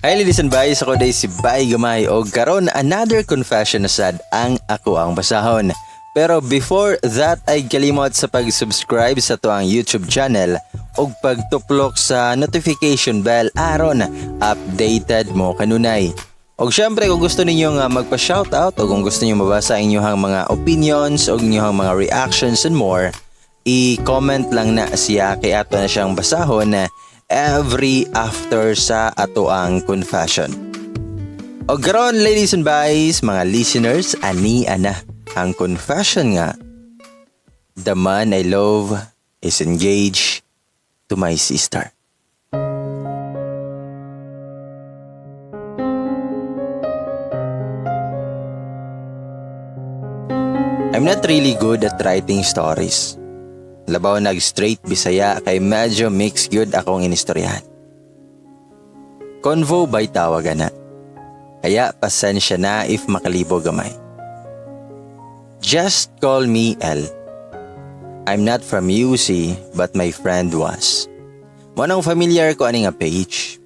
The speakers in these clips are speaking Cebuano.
Hi, ladies and guys, ako diay si Bay Gamay og karon another confession na sad ang ako ang basahon. Pero before that ay kalimot sa pag-subscribe sa atoang YouTube channel ug pagtuplok sa notification bell aron updated mo kanunay. Og syempre, kung gusto ninyo nga magpa-shoutout o kung gusto niyo mabasa ang inyong mga opinions o inyong mga reactions and more, i-comment lang na siya kay ato na siyang basahon na every after sa atoang confession. O karon, ladies and guys, mga listeners, ani ana ang confession nga "The man I love is engaged to my sister." I'm not really good at writing stories. Labaw nag straight Bisaya kay medyo mixed good akong inistoryahan. Convo by tawagan na. Kaya pasensya na if makalibo gamay. Just call me L. I'm not from UC, but my friend was. Mao nang familiar ko ani nga page.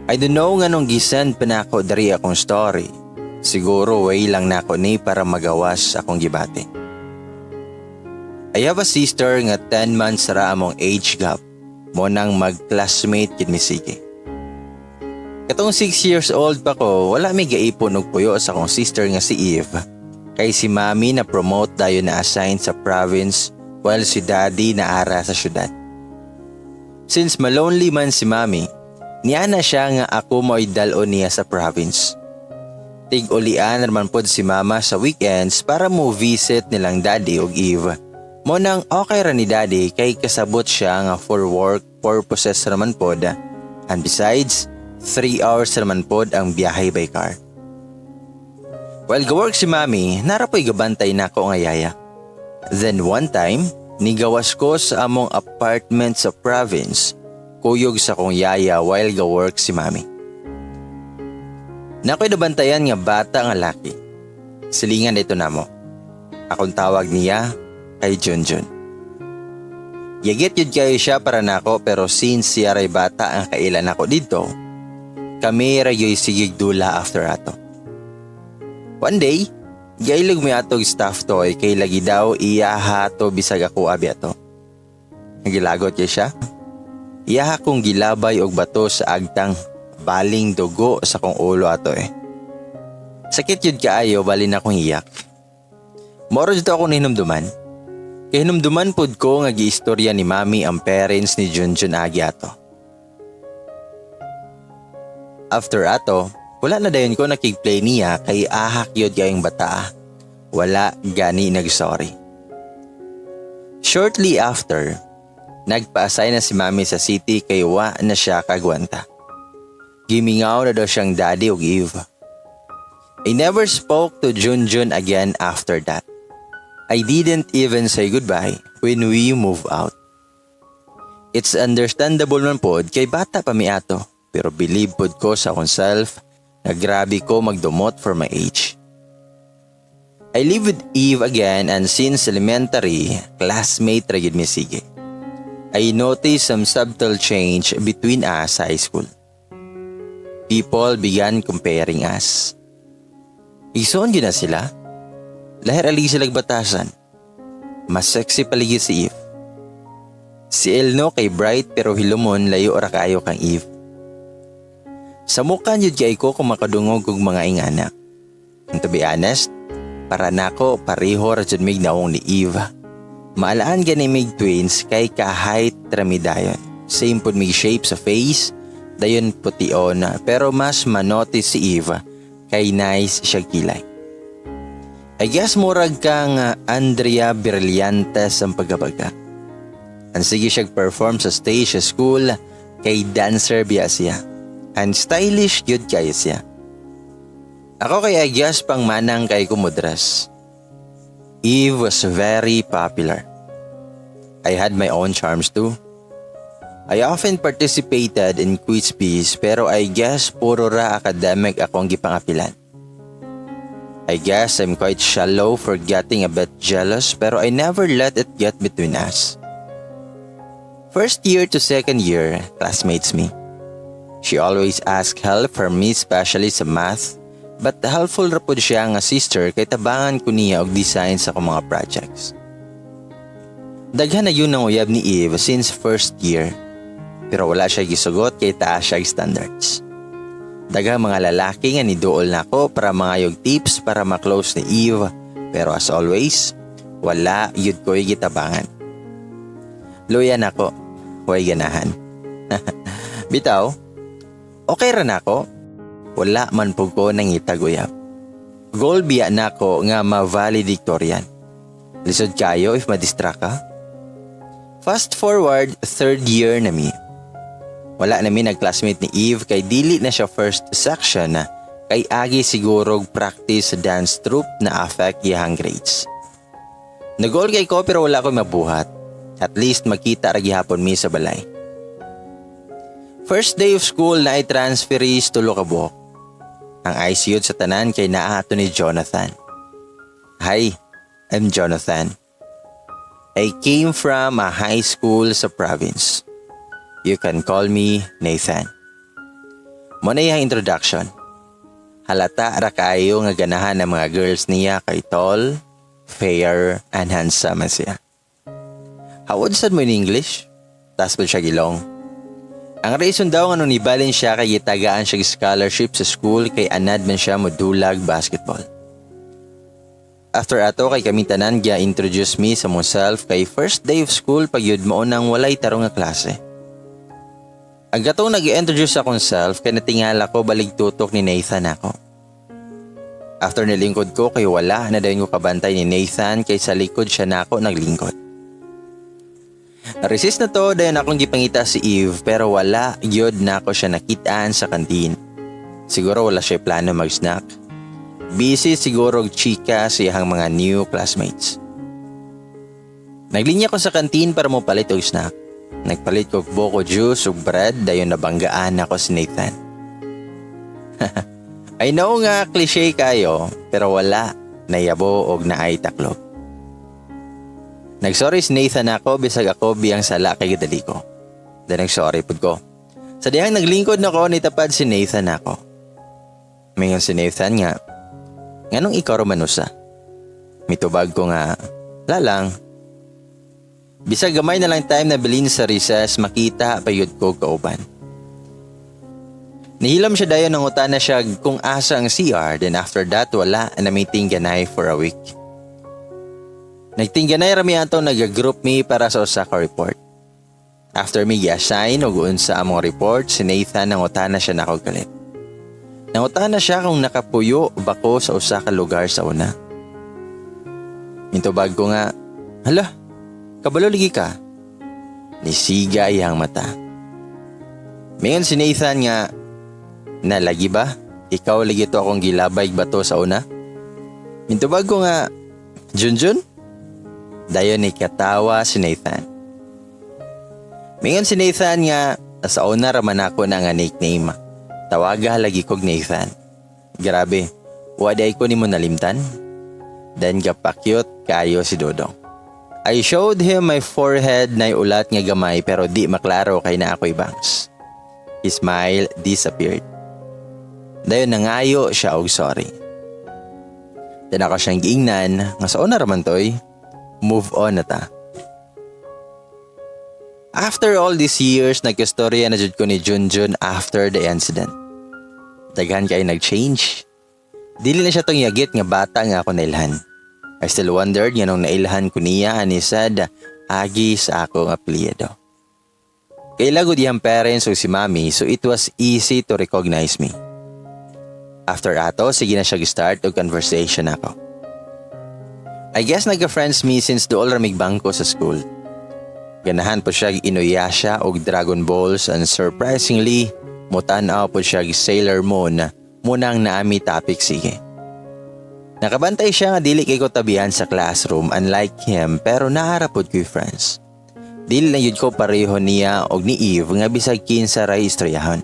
I don't know nganong gisend pa nako diri akong story. Siguro way lang nako ni para magawas akong gibati. I have a sister nga 10 months ra among age gap. Mao nang mag-classmate gid mi sige. Katong 6 years old pa ko, wala mi gaipon og puyo sa akong sister nga si Eve. Kay si Mami na promote dayon na assign sa province while si Daddy na ara sa syudad. Since malonely man si Mami, niana siya nga ako mo'y dal-on niya sa province. Tig-ulian naman pod si Mama sa weekends para mo visit nilang Daddy og Eve. Mao nang okay ra ni Daddy kay kasabot siya nga for work purposes raman pod. And besides, 3 hours raman pod ang biyahe by car. While ga-work si Mami, naa ra poy gabantay nako nga yaya. Then one time, nigawas ko sa among apartment sa province, kuyog sa kong yaya while ga-work si Mami. Naa ko'y nabantayan nga bata nga laki. Silingan ito namo. Akong tawag niya kay Junjun. Yagit yun kayo siya para nako, pero since siya ray bata ang kailan nako dito, kami ra yo'y sigig dula after ato. One day, gailog mi atog stuffed toy kay lagi daw iyaha to bisag ako abi ato. Nagilagot kay siya. Iyaha kong gilabay og bato sa agtang, baling dugo sa kong ulo ato eh. Sakit yun kaayo, balin akong iyak. Moro dito ako nihinumduman. Kay hinumduman pod ko nga giistorya ni Mami ang parents ni Junjun agi ato. After ato, wala na dayon ko nakig-play niya kay ahak yun kayong bata. Wala gani nag-sorry. Shortly after, nagpa-assign na si Mami sa city kay wa na siya kagwanta. Gimingaw na daw siyang daddy og Eve. I never spoke to Junjun again after that. I didn't even say goodbye when we move out. It's understandable man pod kay bata pa mi ato, pero believe pod ko sa akong self na grabe ko magdumot for my age. I live with Eve again, and since elementary, classmate ra gyud mi sige. I noticed some subtle change between us sa high school. People began comparing us. Igsoon gyud na sila. Lahi ali sila batasan. Mas sexy paligi si Eve. Si Elno kay bright pero hilumon, layo ra kaayo kang Eve. Sa mukha yun kay ko kung makadungog og mga ingana. And to be honest, para nako pareho ra jud mig naong ni Eve. Maalaan gani mig twins kay ka-height ra mi dayon. Same pud mig shape sa face, dayon pution, pero mas manotice si Eve kay nice siya kilay. I guess murag kang Andrea Brillantes ang pagabaga. Ang sige siya perform sa stage sa school kay dancer biya siya. And stylish gyud kayo siya. Ako kay I guess pang manang kay kumudras. Eve was very popular. I had my own charms too. I often participated in quiz bees, pero I guess puro ra academic akong gipangapilan. I guess I'm quite shallow for getting a bit jealous, pero I never let it get between us. First year to second year, classmates me. She always ask help from me, especially sa math, but helpful ra pod siya nga sister kay tabangan ko niya og design sa akong mga projects. Daghan na gyud nanguyab ni Eve since first year. Pero wala siya gisugot kay taas siya standards. Daghang mga lalaki nga niduol nako para mangayog tips para ma-close ni Eve, pero as always, wala gyud ko'y gitabangan. Luya nako, way ganahan. Bitaw, okay ra nako. Wala man pud ko nangitag uyab. Goal biya nako nga ma-valedictorian. Lisod kayo if ma-distract ka. Fast forward, third year na mi. Wala na mi nag-classmate ni Eve kay dili na siya first section na kay agi siguro practice sa dance troupe na affect iyang grades. Nag-goal kay ko pero wala ko mabuhat. At least magkita ra gihapon mi sa balay. First day of school naay transferees tulo ka buok. Ang ICU sa tanan kay naa ato ni Jonathan. "Hi, I'm Jonathan. I came from a high school sa province. You can call me Nathan." Mao na iyang introduction. Halata ra kaayo nga ganahan ng mga girls niya kay tall, fair, and handsome man siya. "How old sad mo in English?" Taas pa siya gilong. Ang reason daw nga nung nibalin siya kay gitagaan siya scholarship sa school kay anad man siya modulag basketball. After ato kay kami tanan gya introduce me sa myself kay first day of school pag yun mao nang walay tarong nga klase. Ang gatong nag-introduce akong self kay natingala ko balig tutok ni Nathan ako. After nilingkod ko kay wala na dayon ko kabantay ni Nathan kay sa likod siya nako naglingkod. Recess na to, dayon akong gipangita si Eve pero wala gyud nako siya nakitaan sa kantin. Siguro wala siya plano mag-snack. Busy siguro og chika sa iyang mga new classmates. Naglinya ko sa kantin para mo palit og snack. Nagpalit ko og buko juice ug bread, dayon nabanggaan ako si Nathan. I know nga cliche kayo pero wala nayabo og naay taklob. Nagsorry si Nathan ako bisag ako biyang sala kay gidali ko. Then nagsorry pud ko. Sa dihang naglingkod na ko, nitapad si Nathan ako. Mingon si Nathan nga, "Nganong ikaw ra man usa?" Mitubag ko nga, "Lalang." Bisag gamay na lang time na bilin sa recess, makita pa yun ko kauban. Nihilom siya, dayon nangutana siya kung asa ang CR, then after that wala na mi tingganay for a week. Nagtingganay rami ato, nag-group mi para sa usa ka report. After mi gi-assign og unsa among report, si Nathan nangutana siya nako kalit. Nangutana siya kung nakapuyo ba ko sa usa ka lugar sa una. Mintubag ko nga, "Hala, kabalo lagi ka." Nisiga iyang mata. Mingon si Nathan nga, "Nalagi ba? Ikaw lagi to akong gilabay bato sa una?" Mintubag ko nga, "Junjun?" Dayon ni katawa si Nathan. Mingon si Nathan nga, sa una raman ako na nga nickname. Tawaga lagi kog Nathan. Grabe, waday ko nimo nalimtan. Then gapakyut kayo si Dodong. I showed him my forehead na ulat nga gamay pero di maklaro kay naa ko'y bangs. His smile disappeared. Dayon nangayo siya og sorry. Then ako siyang giingnan nga sa una raman toy, move on na ta. After all these years, nagkastorya na jud ko ni Junjun after the incident. Daghan kay nag-change. Dili na siya tong yagit nga bata nga ako nailhan. I still wondered nga nung nailhan ko niya and he said, agi sa ako nga apelyido. Kay lagod iyang parents o si Mami, so it was easy to recognize me. After ato, sige na siya start og conversation ako. I guess nagka-friends me since dool ramig bangko sa school. Ganahan po siya Inuyasha og Dragon Balls and surprisingly, mutan-aw po siya Sailor Moon munang naami topic sige. Nakabantay siya nga dili kay ko tabihan sa classroom unlike him, pero naa ra pod ko'y friends. Dili lang yun ko pareho niya og ni Eve nga bisag kinsa ray istoryahon.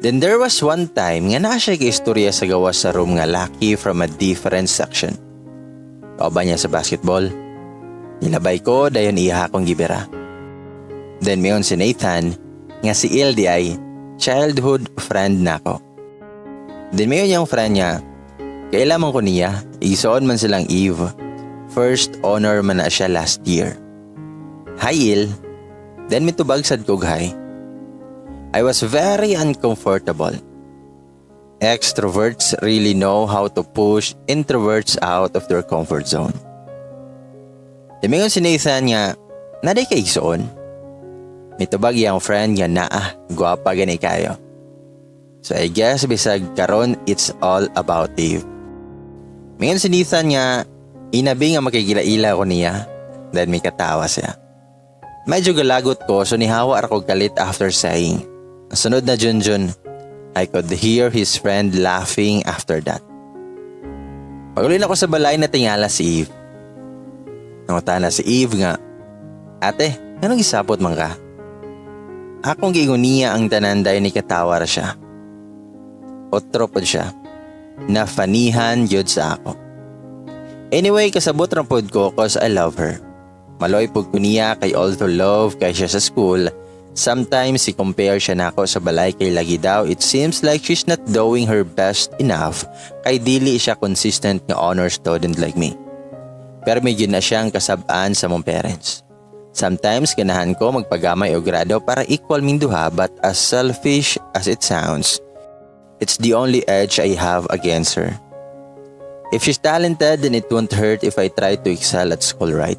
Then there was one time nga naa siya kay istorya sa gawas sa room nga laki from a different section. Kauban niya sa basketball. Nilabay ko, dayon iya akong gibira. Then mayon si Nathan nga si Il di ay. Childhood friend nako. Then miingon iyang friend niya, kaila man ko niya, igsoon man silang Eve. First honor man na siya last year. "Hi, Il." Then mitubag sad kog hi. I was very uncomfortable. Extroverts really know how to push introverts out of their comfort zone. Miingon si Nathan nga, "Naa diay ka igsoon?" Mitubag iyang friend nga naa, gwapa gani kayo. So I guess bisag karon it's all about Eve. Mingon si Nathan nga, inabi nga makigila-ila ko niya. Then may katawa siya. Medyo galagot ko, so nihawa ra ko kalit after saying, "Sunod na, Junjun." I could hear his friend laughing after that. Pag-uli nako sa balay, natingala si Eve. Nangutana si Eve nga, "Ate, nganong gisapot man ka?" Akong giingon niya ang tanan, dayon nikatawa ra siya. Otro pod siya. Nafanihan gyud sa ako. Anyway, kasabot ra pod ko 'cause I love her. Maluoy pod ko niya kay although love kay siya sa school, sometimes i-compare siya nako sa balay kay lagi daw it seems like she's not doing her best enough kay dili siya consistent nga honor student like me. Pero may na siyang kasabaan sa mong parents. Sometimes ganahan ko magpagamay og grado para equal ming duha, but as selfish as it sounds, it's the only edge I have against her. If she's talented, then it won't hurt if I try to excel at school, right?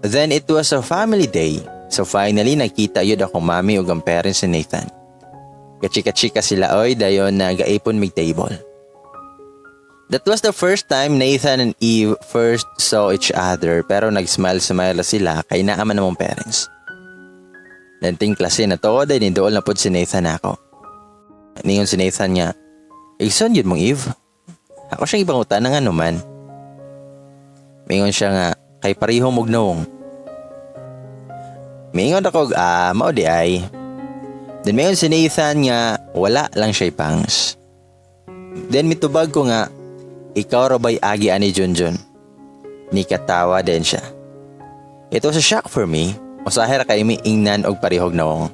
Then it was a family day. So finally, nakita yun akong mami ug ang parents ni Nathan. Kachika-chika sila oy, dayon nagaipon mig table. That was the first time Nathan and Eve first saw each other, pero nag-smile-smile sila kay naa man among parents. Then ting klase na to, dayon niduol na pod si Nathan ako. Ningon si Nathan nga, "Igsoon yun mong Eve?" Ako siyang ipangutan nga naman. Mingon siya nga, "Kay pareho mog nawong." Mingon ako, "Ah, mao diay." Then mingon si Nathan nga, wala lang siya pangs. Then mitubag ko nga, "Ikaw ra ba'y agi ani, Junjun?" Nikatawa din siya. It was a shock for me. Usahay ra kay mi ingnan og parehog nawong.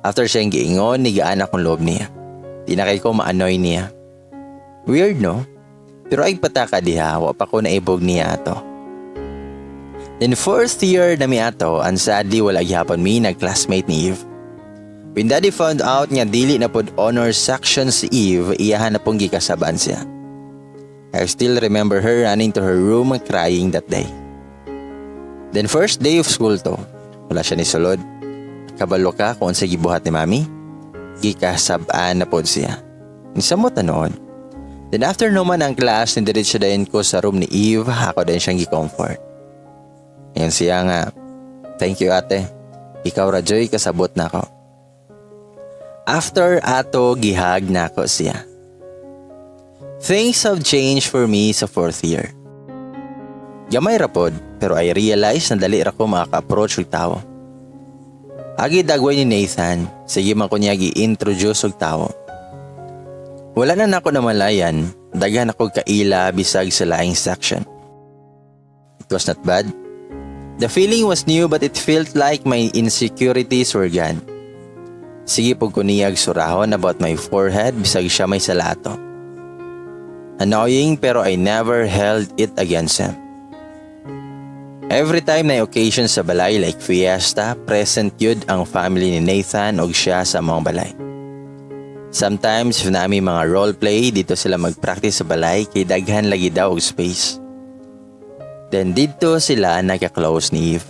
After siyang giingon, nigaan akong loob niya. Di na kay ko maanoy niya. Weird, no? Pero ay pataka diha, wa pa ko naibog niya ato. Then fourth year na mi ato, and sadly wala gihapon mi nag-classmate ni Eve. When Daddy found out nga dili na pod honor section si Eve, iyahan na pong gikasaban siya. I still remember her running to her room crying that day. Then first day of school to, wala siya ni sulod. Kabalo ka kung unsa gibuhat ni Mami? Gikasabaan na pod siya. Nisamot na noon. Then after naman ang class, nidiretso dayon ko sa room ni Eve, ako din siyang gi-comfort. Ingon siya nga, "Thank you, ate. Ikaw ra joy kasabot nako." After ato, gihag nako siya. Things have changed for me sa fourth year. Gamay ra pod, pero I realize na dali ra ko makaka-approach og tawo. Agi dagway ni Nathan, sige man ko niya gi-introduce og tawo. Wala na nako namalayan, daghan ako kaila bisag sa laing section. It was not bad. The feeling was new, but it felt like my insecurities were gone. Sige pud ko niyag surahon about my forehead bisag siya may sala ato. Annoying, pero I never held it against him. Every time na occasion sa balay like fiesta, present yun ang family ni Nathan og siya sa mga balay. Sometimes if nami mga roleplay, dito sila mag-practice sa balay kay daghan lagi daw og space. Then dito sila nagka-close ni Eve.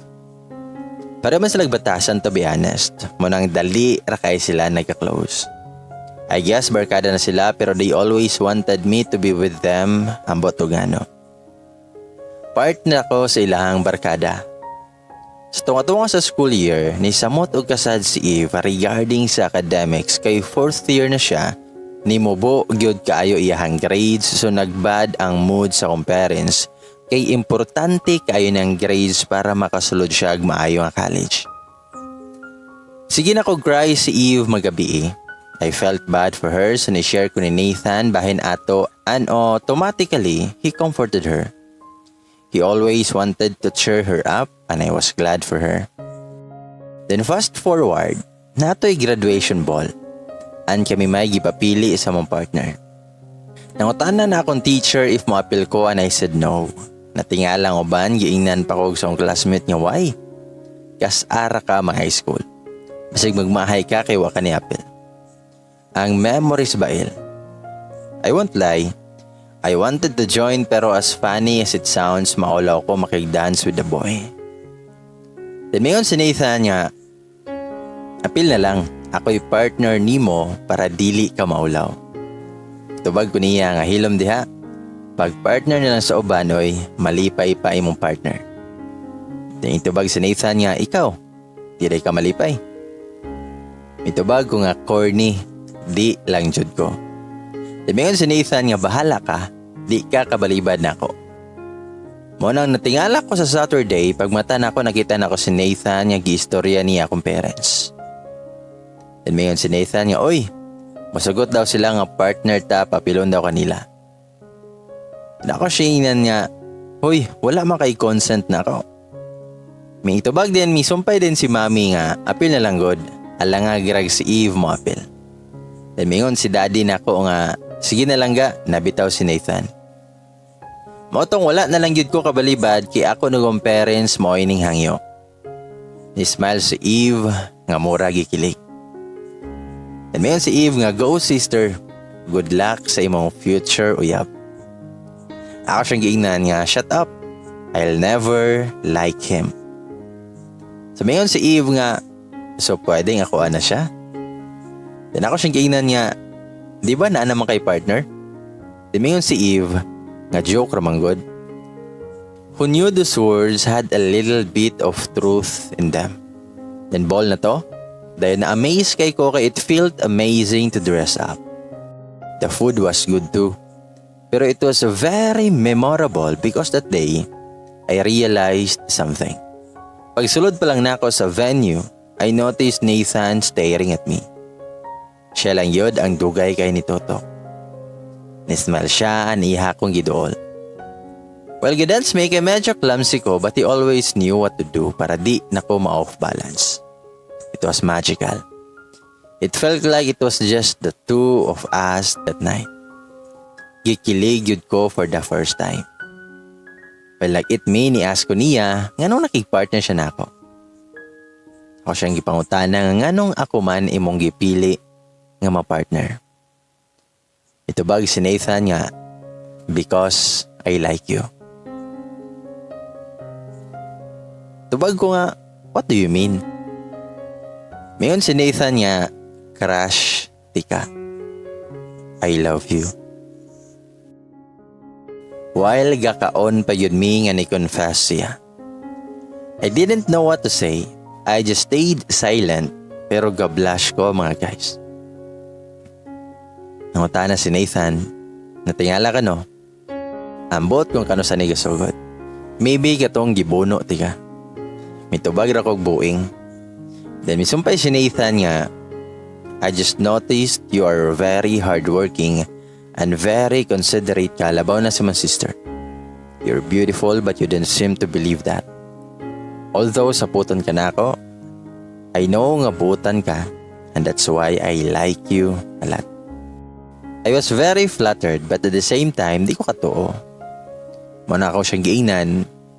Pero man sila batasan, to be honest. Mao nang dali ra kay sila nagka-close. I guess barkada na sila, pero they always wanted me to be with them, ambot og ano. Part na ako sa ilahang barkada. Sa tunga-tunga sa school year, ni samot og kasad si Eve regarding sa academics kay fourth year na siya, ni mubo gyud kaayo iyahang grades, so nagbad ang mood sa akong parents kay importante kaayo ng grades para makasulod siya og maayo nga college. Sige na ko cry si Eve magabi. I felt bad for her, so ni-share ko ni Nathan bahin ato and automatically he comforted her. He always wanted to cheer her up and I was glad for her. Then fast forward, nato'y graduation ball. And kami may gipapili sa mong partner. Nangutana na akong teacher if moapil ko and I said no. Natingala ang uban, giingnan pa ko sa akong classmate nga, "Why? Kas-a ra ka mag high school. Basig magmahay ka kay wa ka ni apil." Ang memories bail. I won't lie. I wanted to join, pero as funny as it sounds, maulaw ko makig-dance with the boy. Then miingon si Nathan nga, "Apil na lang, ako'y partner nimo para dili ka maulaw." Tubag ko niya nga, "Hilom diha. Pag partner na lang sa uban oy, malipay pa imong partner." Then itubag si Nathan nga, "Ikaw, di ka malipay?" Mitubag ko nga, "Corny, di lang jud ko." Then miingon si Nathan nga, "Bahala ka, di ka kabalibad nako." Mao nang natingala ko sa Saturday, pagmata nako, nakita nako si Nathan nga giistorya niya akong parents. Then miingon si Nathan nga, "Oy, masugot daw sila nga partner ta, papilon daw kanila." Nako siya ingnan nga, "Hoy, wala man kay consent nako." Miitubag din, misumpay din si Mami nga, "Apil na lang god, alangag rag si Eve mo apil." Then mingon si Daddy nako nga, "Sige na lang ga, nabitaw si Nathan." Mao tong wala na lang gyud ko kabalibad kay ako nagong parents mo ining hangyo. Ni smile si Eve nga mura gikilig. Then miingon si Eve nga, "Go sister, good luck sa imong future uyab." Ako siyang giingnan nga, "Shut up, I'll never like him." So miingon si Eve nga, "So pwedeng ako na siya?" Then ako siyang giingnan nga, "Di ba naa naman kay partner?" Then miingon si Eve nga, "Joke ra man gud." Who knew those words had a little bit of truth in them? Then ball na to. Dahil na-amaze kay ko kay it felt amazing to dress up. The food was good too. Pero it was very memorable because that day, I realized something. Pagsulod pa lang nako sa venue, I noticed Nathan staring at me. Siya lang yun ang dugay kay nitutok. Nismile siya, niha kong giduol. Well, gidance me kay medyo clumsy ko, but he always knew what to do para di nako ma-off balance. It was magical. It felt like it was just the two of us that night. Gikilig yun ko for the first time. Well, like it me, ni ask ko niya, nganong nakig-partner siya nako. Ako siyang gipangutana nga nganong ako man imong gipili nga ma-partner. Itubag si Nathan nga, "Because I like you." Tubag ko nga, "What do you mean?" Miingon si Nathan nga, "Crush tika. I love you." While gakaon pa yun mi nga ni-confess siya. I didn't know what to say. I just stayed silent, pero ga-blush ko, mga guys. Nangutana si Nathan, "Natingala ka, no? Ambot kung kano sa gasugod. Maybe katong gibuno tika." Mitubag ra kog buing. Then misumpay si Nathan nga, "I just noticed you are very hardworking and very considerate ka, labaw na sa mga sister. You're beautiful, but you didn't seem to believe that. Although saputon ka nako, I know nga butan ka and that's why I like you a lot." I was very flattered, but at the same time, di ko katuo. Mao na ako siyang giingnan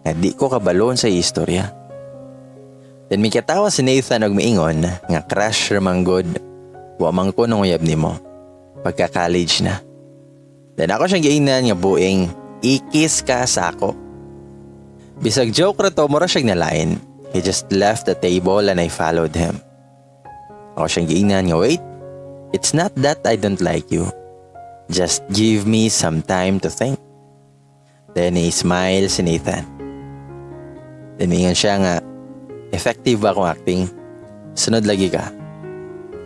nga di ko kabalon sa istorya. Then mikatawa si Nathan og miingon nga, "Crush ra man gud, wa man ko nanguyab nimo. Pagka-college na." Then ako siyang giingnan nga, "Buing, ikis ka sa ako." Bisag joke ra to, mura siyang nalain. He just left the table and I followed him. Ako siyang giingnan nga, "Wait, it's not that I don't like you. Just give me some time to think." Then he smile si Nathan. Then miingon siya nga, "Effective ba akong acting? Sunod lagi ka."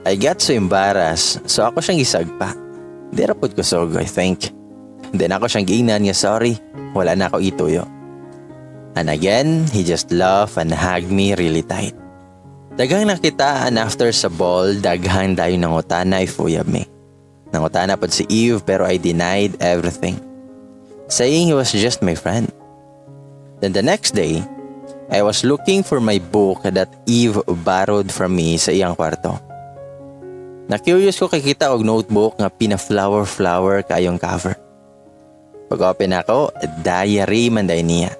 I got so embarrassed, so ako siyang gisagpa. Di ra pud kusog, I think. Then ako siyang giingnan nga, "Sorry, wala na ako ituyo." And again, he just laughed and hugged me really tight. Daghang nakitaan after sa ball, daghang dayon nangutana if uyab mi. Nangutana pod si Eve, pero I denied everything, saying he was just my friend. Then the next day, I was looking for my book that Eve borrowed from me sa iyang kwarto. Na-curious ko kay kita og notebook nga pina-flower-flower kaayong cover. Pag-open nako, diary man diay niya.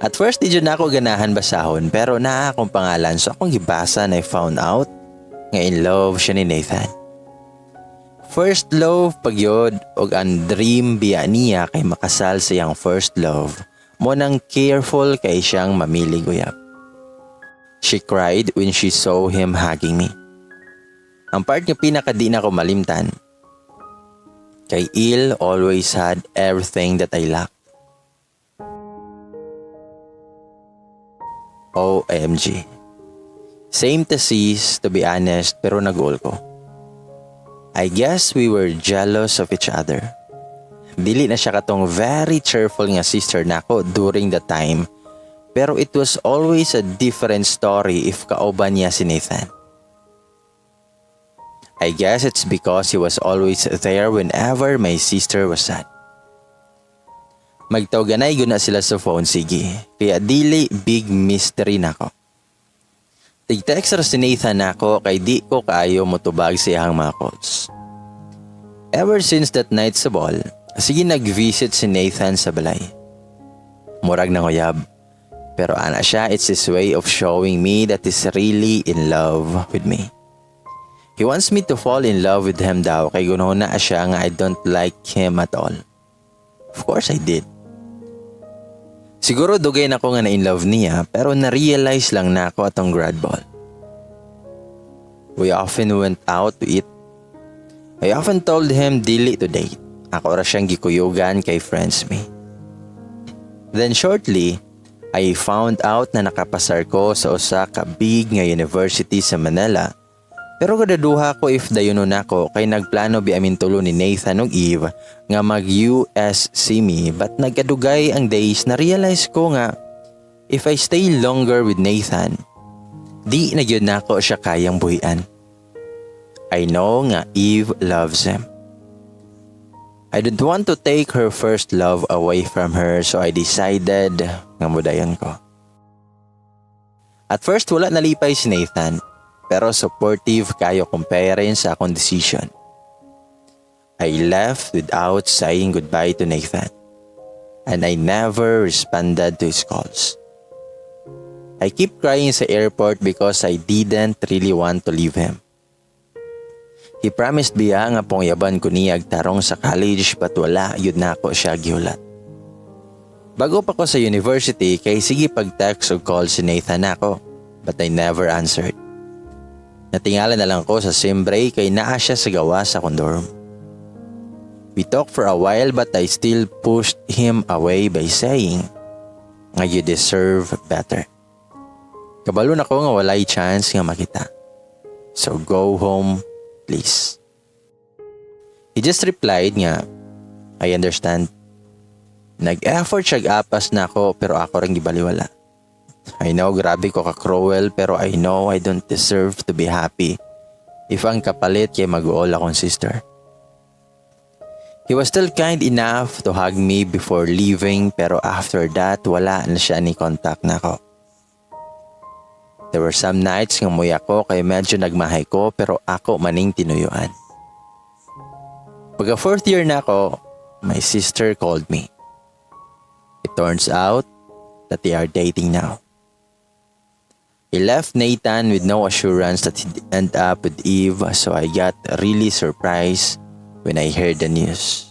At first, di jud nako ganahan basahon, pero naa akong pangalan, so akong gibasa na I found out nga in love siya ni Nathan. First love pa gyud, og ang dream biya niya kay makasal sa iyang first love. Mao nang careful kay siyang mamili uyab. She cried when she saw him hugging me. Ang part nga pinaka di nako malimtan, kay Il always had everything that I lacked. OMG. Same to sis, to be honest, pero nag-all ko. I guess we were jealous of each other. Dili na siya katong very cheerful nga sister nako during the time, pero it was always a different story if kauban niya si Nathan. I guess it's because he was always there whenever my sister was sad. Magtawganay guna sila sa phone sige, kaya dili big mystery nako. Tig-text ra si Nathan nako kay di ko kaayo motubag sa iyang mga calls. Ever since that night sa ball, sige nag-visit si Nathan sa balay. Murag nanguyab. Pero ana siya, it's his way of showing me that he's really in love with me. He wants me to fall in love with him daw kay na siya nga I don't like him at all. Of course I did. Siguro dugay na ko nga na in love niya, pero na-realize lang nako atong grad ball. We often went out to eat. I often told him dili to date. Ako ra siyang gikuyugan kay friends mi. Then shortly, I found out na nakapasar ko sa usa ka big nga university sa Manila. Pero kadaduha ko if dayonon nako kay nagplano bi amin tulo ni Nathan ug Eve nga mag-USC mi, but nagkadugay ang days na realize ko nga if I stay longer with Nathan, di na gyud nako siya kayang buhian. I know nga Eve loves him. I don't want to take her first love away from her, so I decided nga mudayon ko. At first, wala nalipay si Nathan, pero supportive kayo kong parents sa akong decision. I left without saying goodbye to Nathan, and I never responded to his calls. I keep crying sa airport because I didn't really want to leave him. He promised biya nga panguyaban ko niya tarong sa college, but wala jud nako siya gihulat. Bago pa ko sa university kay sige pag-text o call si Nathan nako, but I never answered. Natingala na lang ko sa sem break kay naa siya sa gawas sa akong dorm. We talked for a while, but I still pushed him away by saying nga you deserve better. Kabalo na ko nga walay chance nga makita. So go home, please. He just replied nga, "I understand." Nag-effort siya apas nako, pero ako rang gibaliwala. I know grabe ko ka-cruel, pero I know I don't deserve to be happy if ang kapalit kay mag-uol akong sister. He was still kind enough to hug me before leaving, pero after that, wala na siya ni contact nako. There were some nights nga muiyak ko kay medyo nagmahay ko, pero ako maning tinuyuan. Pagka fourth year na ako, my sister called me. It turns out that they are dating now. He left Nathan with no assurance that he'd end up with Eve, so I got really surprised when I heard the news.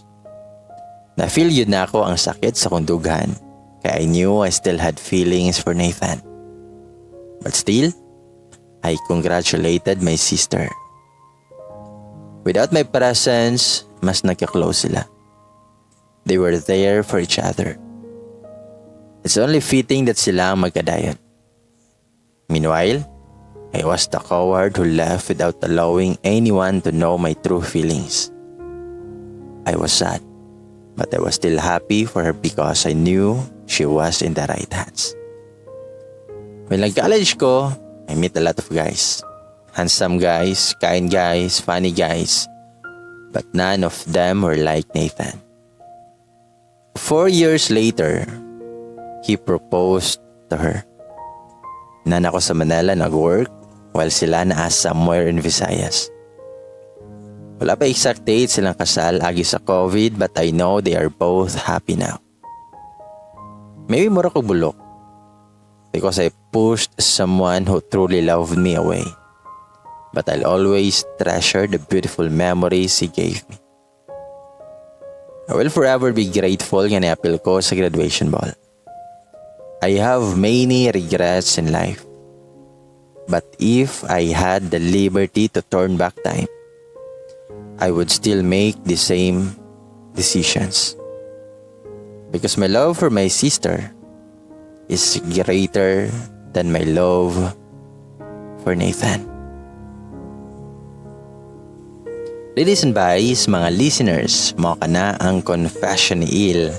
Na-feel jud nako ang sakit sa kong dughan, kay I knew I still had feelings for Nathan. But still, I congratulated my sister. Without my presence, mas nagka-close sila. They were there for each other. It's only fitting that sila ang magkadayon. Meanwhile, I was the coward who left without allowing anyone to know my true feelings. I was sad, but I was still happy for her because I knew she was in the right hands. When nag-college ko, I meet a lot of guys. Handsome guys, kind guys, funny guys. But none of them were like Nathan. 4 years later, he proposed to her. Naa na ko sa Manila nag-work while sila naa somewhere in Visayas. Wala pa exact date silang kasal agi sa COVID, but I know they are both happy now. Maybe mura ko bulok because I pushed someone who truly loved me away. But I'll always treasure the beautiful memories he gave me. I will forever be grateful nga niapil ko sa graduation ball. I have many regrets in life. But if I had the liberty to turn back time, I would still make the same decisions. Because my love for my sister is greater than my love for Nathan. Ladies and guys, mga listeners, mao kana ang confession ni Il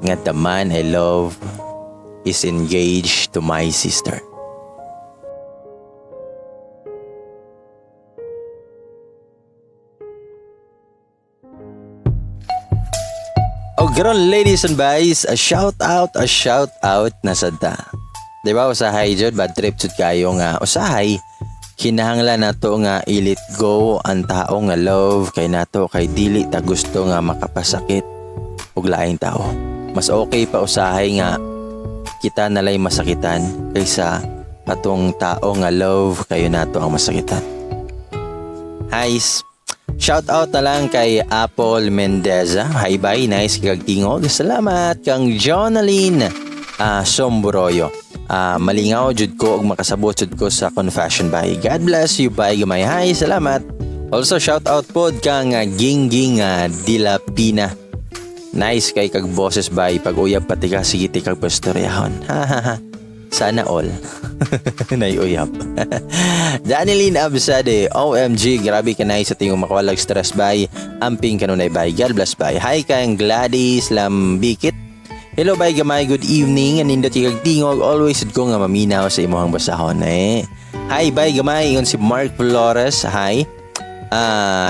nga the man I love is engaged to my sister. O karon, ladies and guys, a shout out na sad ta. Di ba usahay jud bad trip jud kayo nga usahay kinahanglan nato nga i-let go ang tao nga love kay nato kay dili ta gusto nga makapasakit og laing tao. Mas okay pa usahay nga kita nalay masakitan kaysa atong tao nga love kayo nato ang masakitan. Hi. Shout out na lang kay Apple Mendeza. Hi bye, nice kag tingog. Salamat kang Jonaline Sombroyo. Malingaw jud ko og makasabot jud ko sa confession, bye. God bless you, bye gamay. Hi, salamat. Also shout out pod kang Gingging Dilapina. Nice kay kag boses, bye. Pag uyab pati ka sige ti kag pastoryahon. Ha ha ha. Sana all. Naiuyab. Daneline Absade, OMG, grabe ka nice sa tingong makawalag stress, bye. Amping kanunay, bye. God bless, bye. Hi kang Gladys Lambikit. Hello bye gamay, good evening. Anindot kag tingog, always ko nga maminaw sa imong basahon eh. Hi bye gamay, ingon si Mark Flores. Hi.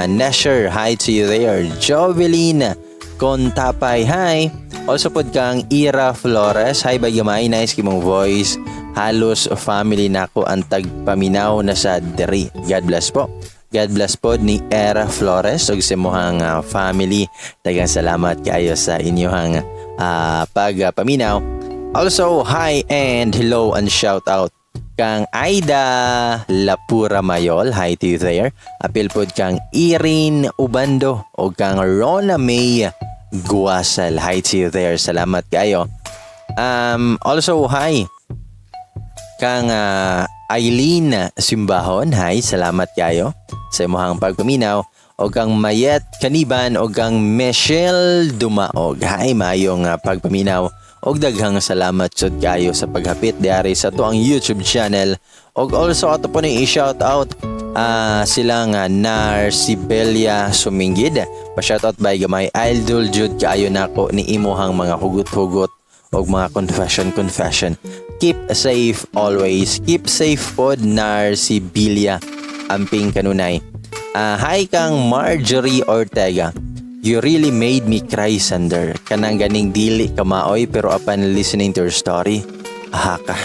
Nesher, hi to you there. Jovelyn Contapay, hi. Also pod kang Ira Flores. Hi bye gamay, nice kimong voice. Halos family nako ang tagpaminaw na sa diri. God bless po. God bless po ni Era Flores ug sa imong family. Daghang salamat kaayo sa inyong pagpaminaw. Also, hi and hello and shout out kang Aida Lapura Mayol. Hi to you there. Apil pod kang Irene Ubando o kang Rona May Guasal. Hi to you there. Salamat kayo. Also, hi kang Eileen Simbahon. Hi, salamat kayo sa imong pagpaminaw. O kang Mayet Kaniban o kang Michelle Dumaog. Hi, maayong pagpaminaw og daghang salamat jud kayo sa paghapit diari sa atoang YouTube channel. Og also ato po ni i-shout out silang Narcibelia Sumingid. Pa-shoutout by gamay, idol jud kaayo nako ni imuhang mga hugot-hugot og mga confession confession. Keep safe always. Keep safe pod, Narcibelia. Amping kanunay. Hi kang Marjorie Ortega. You really made me cry, Sander. Kanang ganing dili ka maoy pero upon listening to your story, aha ka.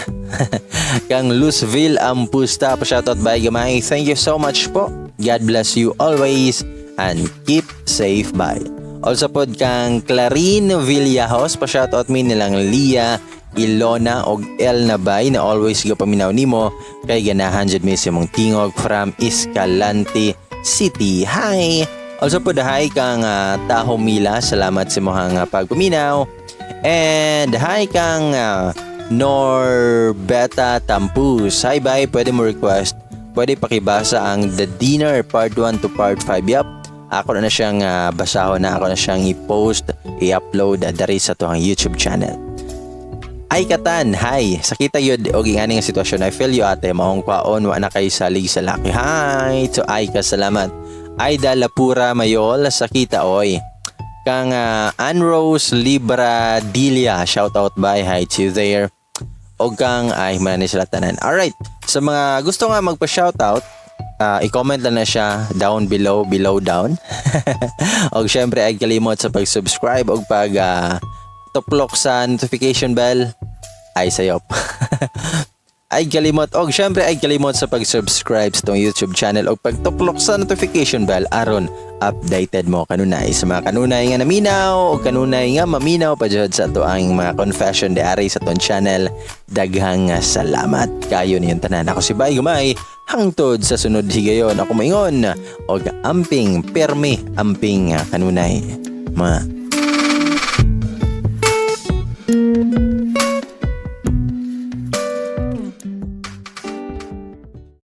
Kang Luzville Ampusta, pa-shoutout by gamay. Thank you so much po. God bless you always and keep safe, bye. Also pod kang Clarine Villajos, pa-shoutout mi nilang Lia, Ilona og El Nabay na always gapaminaw nimo kay ganahan jud mi sa imong tingog from Escalante City. Hi! Also po hi kang Taho Mila, salamat sa imong pagpaminaw. And hi kang Norbeta Tampus. Hi bye, pwede mo request, pwede pakibasa ang The Dinner Part 1 to Part 5. Yup. Ako na siyang basahon na ako na siyang i-post, i-upload dari sa atoang YouTube channel. Ay katan, hi. Sakita yun og ingani nga sitwasyon. I feel you, ate, maong kwaon wa na kay salig sa laki. Hi to Aika, salamat. Aida Lapura Mayol, sakita oy. Kang Anrose Libra Dilia, shout out bye, hi to you there. Og kang ay man ni sila tanan. Alright, sa mga gusto nga magpa-shout out, i-comment lang na siya down below, below down. Og syempre ay kalimot sa pag-subscribe og pag tuplok sa notification bell ay sayop. Ay kalimot og syempre ay kalimot sa pag-subscribe sa atong YouTube channel og pagtuklok sa notification bell aron updated mo kanunay sa mga kanunay nga naminaw o kanunay nga maminaw pa jud sa atoang mga confession diary sa atong channel. Daghang salamat kayo niyong tanan. Ako si Bay Gumay, hangtod sa sunod higayon, ako maingon og amping permi, amping kanunay mga.